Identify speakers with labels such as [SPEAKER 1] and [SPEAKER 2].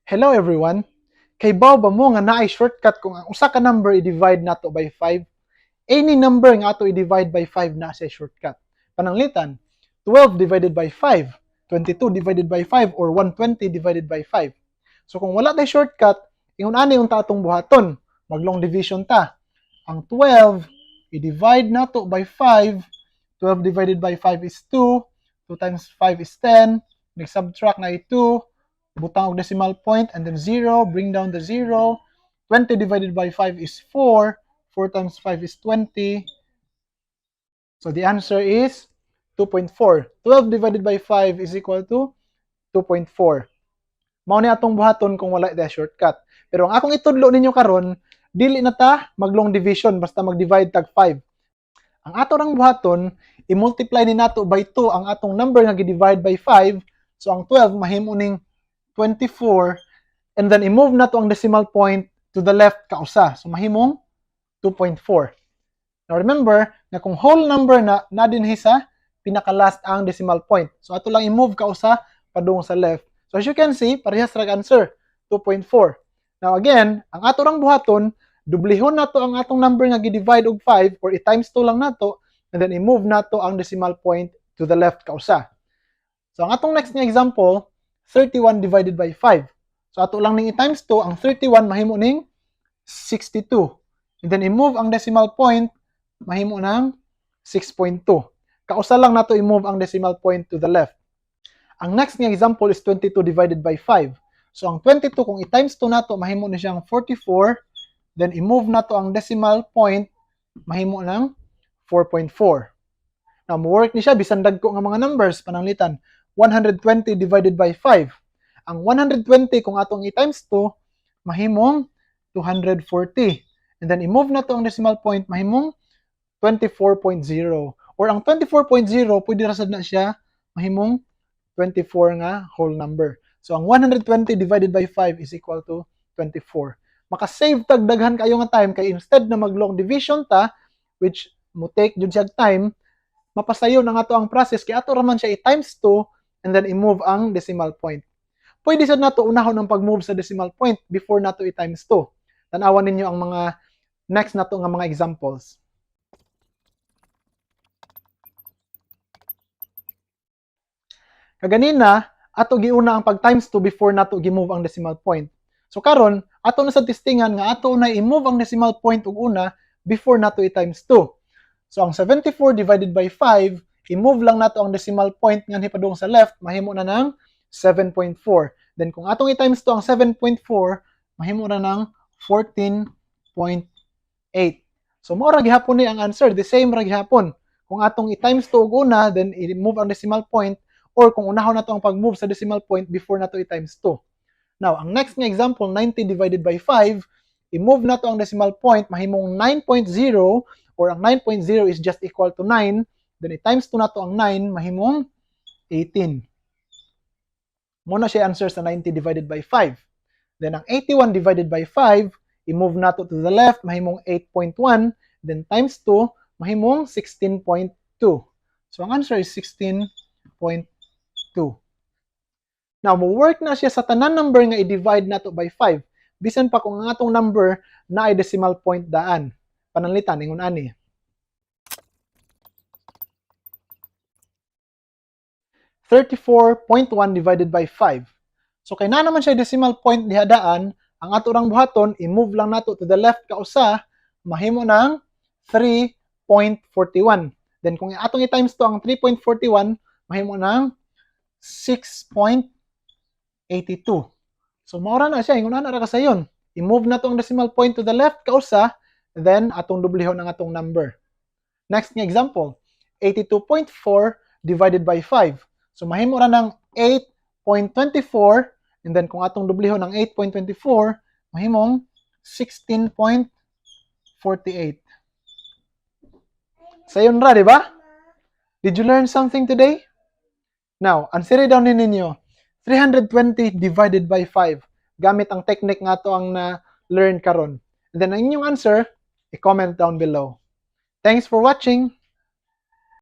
[SPEAKER 1] Hello everyone! Kaybaw ba mo nga naay shortcut kung ang usa ka number i-divide nato by 5? Any number nga ato i-divide by 5 na siya shortcut. Pananglitan, 12 divided by 5, 22 divided by 5, or 120 divided by 5. So kung wala tay shortcut, ingon ani unta atong buhaton, mag long division ta. Ang 12 i-divide nato by 5, 12 divided by 5 is 2, 2 times 5 is 10, nag-subtract na 2, butang og decimal point and then 0, bring down the 0. 20 divided by 5 is 4, 4 times 5 is 20. So the answer is 2.4. 12 divided by 5 is equal to 2.4. Mao ni atong buhaton kung wala the shortcut. Pero ang akong itudlo ninyo karon, dili na ta mag long division basta mag-divide tag 5. Ang ato rang buhaton, i-multiply ni nato by 2 ang atong number nga gi-divide by 5. So ang 12 mahimo ning 24 and then i-move nato ang decimal point to the left kausa. So mahimong 2.4. Now remember nga kung whole number na na dinhi sa pinaka-last ang decimal point. So ato lang i-move kausa padung sa left. So as you can see, parehas ra answer, 2.4. Now again, ang ato rang buhaton, dublihon nato ang atong number nga gi-divide og 5 or i-times 2 lang nato and then i-move nato ang decimal point to the left kausa. So ang atong next nga example, 31 divided by 5. So ato lang ning i-times 2, ang 31 mahimo ning 62. And then i-move ang decimal point, mahimo ng 6.2. Kausa lang nato i-move ang decimal point to the left. Ang next nga example is 22 divided by 5. So ang 22 kung i-times 2 nato mahimo ni siyang 44, then i-move nato ang decimal point, mahimo ng 4.4. Now mo-work ni siya bisan dagko nga mga numbers. Pananglitan, 120 divided by 5. Ang 120 kung atong i-times 2, mahimong 240. And then i-move nato ang decimal point, mahimong 24.0. Or ang 24.0, pwede ra sad na siya mahimong 24 nga whole number. So ang 120 divided by 5 is equal to 24. Maka-save tag daghan kayo nga time kay instead na mag long division ta, which mo take jud siya time, mapasayo na nga to ang process kay ato ra man siya i-times 2 and then i-move ang decimal point. Pwede sad nato unahon ang pag-move sa decimal point before nato i-times 2. Tan-awan ninyo ang mga next nato nga mga examples. Kaganina, ato giuna ang pag times 2 before nato gi-move ang decimal point. So karon, ato na sa testingan nga ato na i-move ang decimal point og una before nato i-times 2. So ang 74 divided by 5, i-move lang nato ang decimal point nga padung sa left, mahimo na ng 7.4. Then kung atong i-times 2 ang 7.4, mahimo na ng 14.8. So mao ra gihapon ni ang answer, the same ra gihapon. Kung atong i-times 2 og una, then i-move ang decimal point, or kung unahon nato ang pag-move sa decimal point before nato i-times 2. Now, ang next nga example, 90 divided by 5, i-move nato ang decimal point, mahimong 9.0, or ang 9.0 is just equal to 9, then i-times 2 nato ang 9, mahimong 18. Mao na siya answer sa 90 divided by 5. Then ang 81 divided by 5, i-move nato to the left, mahimong 8.1, then times 2, mahimong 16.2. So ang answer is 16.2. Now, mo-work na siya sa tanan number nga i-divide nato by 5. Bisan pa kung ang atong number na ay decimal point daan. Pananglitan, ingon ani. 34.1 divided by 5. So kay na naman siya decimal point diha daan, ang ato rang buhaton, i-move lang nato to the left kausa, mahimo ng 3.41. Then kung atong i-times to ang 3.41, mahimo ng 6.82. So mao ra na siya, ingon ana ra kasayon. I-move nato ang decimal point to the left kausa, then atong dublihon ang atong number. Next nga example, 82.4 divided by 5. So mahimo ra ng 8.24, and then kung atong dublihon ang 8.24, mahimong 16.48. Sayon ra, di ba? Did you learn something today? Now, answer down ni ninyo, 320 divided by 5. Gamit ang technique nga to ang na-learn karon. And then ang inyong answer, i-comment down below. Thanks for watching!